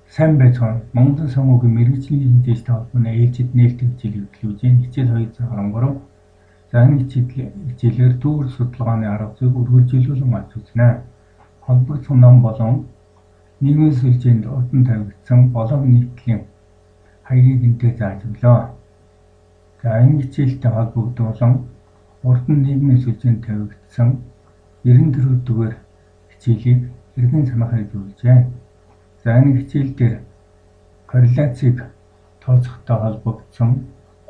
Сайн байцгаана. Монголын санхүүгийн мэргэжлийн хэмжээтэй холбооны ээлжид нээлттэй хичээлийг эхлүүлж байна. Хичээл 213. За энэ хичээлээр түүвэр судалгааны арга зүйг үргэлжлүүлэн авч үзнэ. Холбогдсон ном болон нийгмийн сүлжээнд урдан тавигдсан болон нийтлийн хаягийг энтэй зааж өглөө. За энэ хичээлтэй холбогдуулан урд нь нийгмийн сүлжээнд тавигдсан 94 дугаар хичээлийг эргэн санахыг зөвлөж байна. За энэ хичээл дээр корреляцийг тооцохтой холбогдсон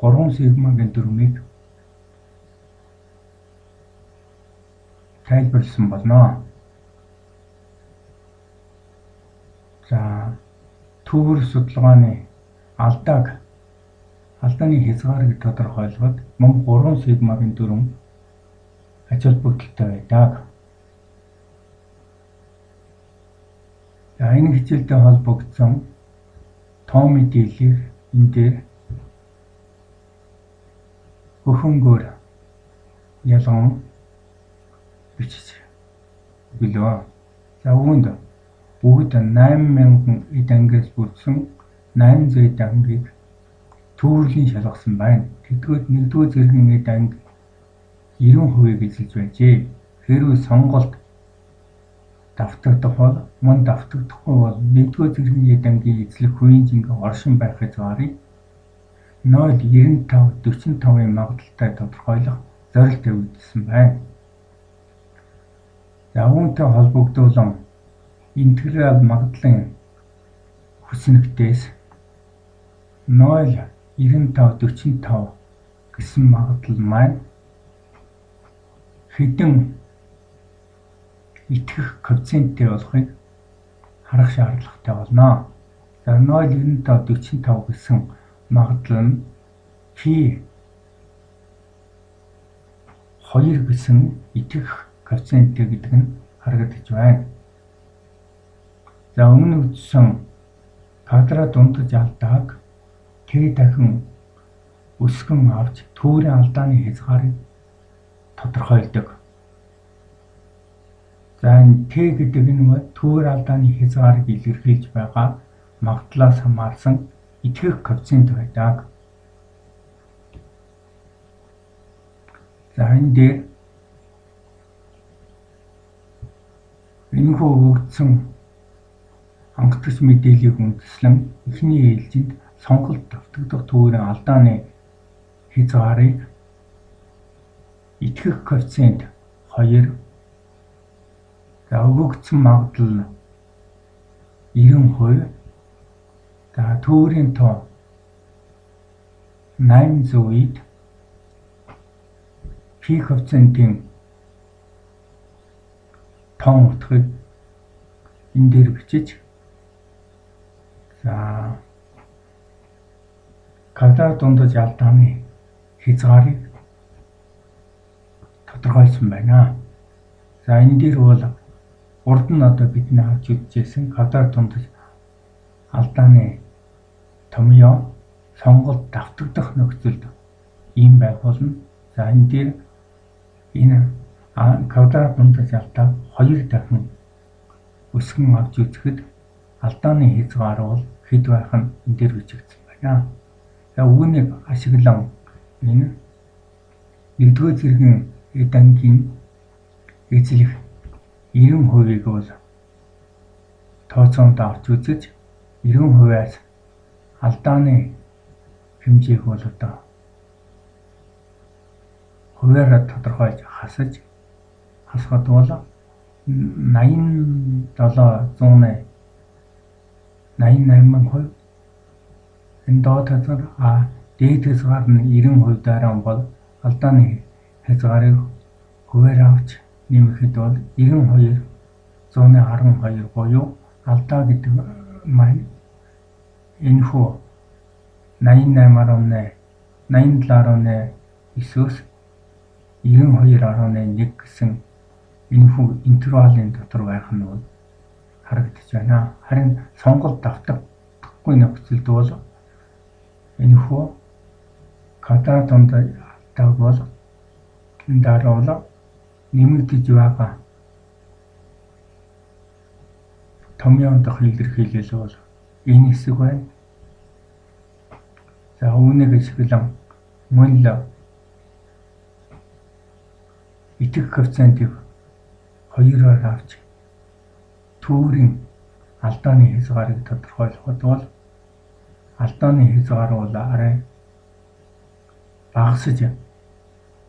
3 сигмагийн дүрмийг тайлбарласан болно. За түүвэр судалгааны алдааны хязгаарыг тодорхойлоход мөн 3 сигмагийн дүрэм ач холбогдолтой байдаг. За энэ хичээлтэй холбогдсон тоо мэдээллийг энэ дээр хөхөнгөөр ялган бичиж өглөө. За үүнд бүгд 8000 эд ангиас бүрдсэн 800 эд ангийг түүвэрлийн шалгасан байна. Тэдгээр нэгдүгээр зэргийн эд анги 90%-ийг эзэлж байжээ. Хэрвээ сонголт давтагдах бол мөн давтагдахгүй бол нэгдүгээр зэргийн эд ангийн эзлэх хувийн жингийн оршин байх хязгаарыг 0.95 45-ын магадлалтай тодорхойлох зорилт тавигдсан байна. За үүнтэй холбогдуулан интеграл магадлалын хүснэгтээс 0.95 45 гэсэн магадлал маань хэдэн итгэх коэффициенттэй болохыг харах шаардлагатай болно. За 0.95 45 гэсэн магадлал нь P 2 гэсэн итгэх коэффициенттэй гэдэг нь харагдаж байна. За өмнө үзсэн квадрат дундаж алдааг T дахин өсгөн авч түүврийн алдааны хязгаарыг тодорхойлдог. За энэ T гэдэг нь түүвэр алдааны хязгаарыг илэрхийлж байгаа магадлалаас хамаарсан итгэх коэффициент байдаг. За энэ дээр энэхүү өгөгдсөн хангалтч мэдээллийг үндэслэн эхний ээлжинд сонголт давтагдах түүврийн алдааны хязгаарыг итгэх коэффициент 2, за өгөгдсөн магадлал нь 90%, за түүврийн тоо 800 үед P коэффициентийн тоон утгыг энэ дээр бичиж за квадрат дундаж алдааны хязгаарыг тодорхойлсон байна. За энэ дээр бол урд нь одоо бидний авч үзсэн квадрат дундаж алдааны томьёо сонголт давтагдах нөхцөлд ийм байх болно. За энэ дээр энэ квадрат дундаж алдааг 2 дахин өсгөн авч үзэхэд алдааны хязгаар бол хэд байх нь энэ дээр бичигдсэн байна. За үүнийг ашиглан энэ нэгдүгээр зэргийн эд ангийн эзлэх 90%-ийг бол тооцоонд авч үзэж 90%-аас алдааны хэмжээг бол одоо хувиараа тодорхойлж хасахад бол 87.88%, энэ доод хязгаар дээд хязгаар нь 90% дараа бол алдааны хязгаарыг хувиар авч нэмэхэд бол 92.12 буюу алдаа гэдэг маань энэхүү 88.8 87.9-өөс 92.1 гэсэн энэхүү интервалын дотор байх нь бол харагдаж байна. Харин сонголт давтагдахгүй нөхцөлд бол энэхүү квадрат дундаж алдааг бол энэ дараа бол нэмэгдэж байгаа томьёон дох илэрхийлэл бол Энэ хэсэг байна. За үүнийг ашиглан мөн л итгэх коэффициентийг 2-оор авч түйрийн алдааны хязгаарыг тодорхойлоход бол алдааны хязгаар бол арай багасж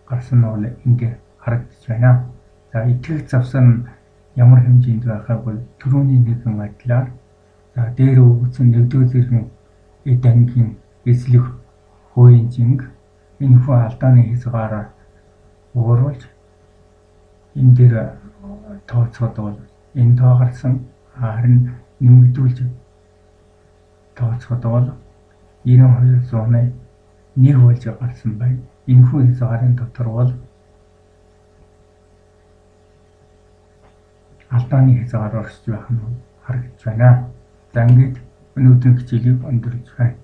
гарсан нь бол энд харагдаж байна. За итгэх завсар нь ямар хэмжээнд байхыг бол түрүүний нэгэн адилаар за дээр өгөгдсөн нэгдүгээр зэргийн эд ангийн эзлэх хувийн жинг энэхүү алдааны хязгаараар бууруулж энэ дээр тооцоход бол энэ тоо гарсан, харин нэмэгдүүлж тооцоход бол 92.1 болж гарсан байна. Энэхүү хязгаарын дотор бол алдааны хязгаар оршиж байх нь харагдаж байна. За ингээд өнөөдрийн хичээлийг өндөрлөж байна.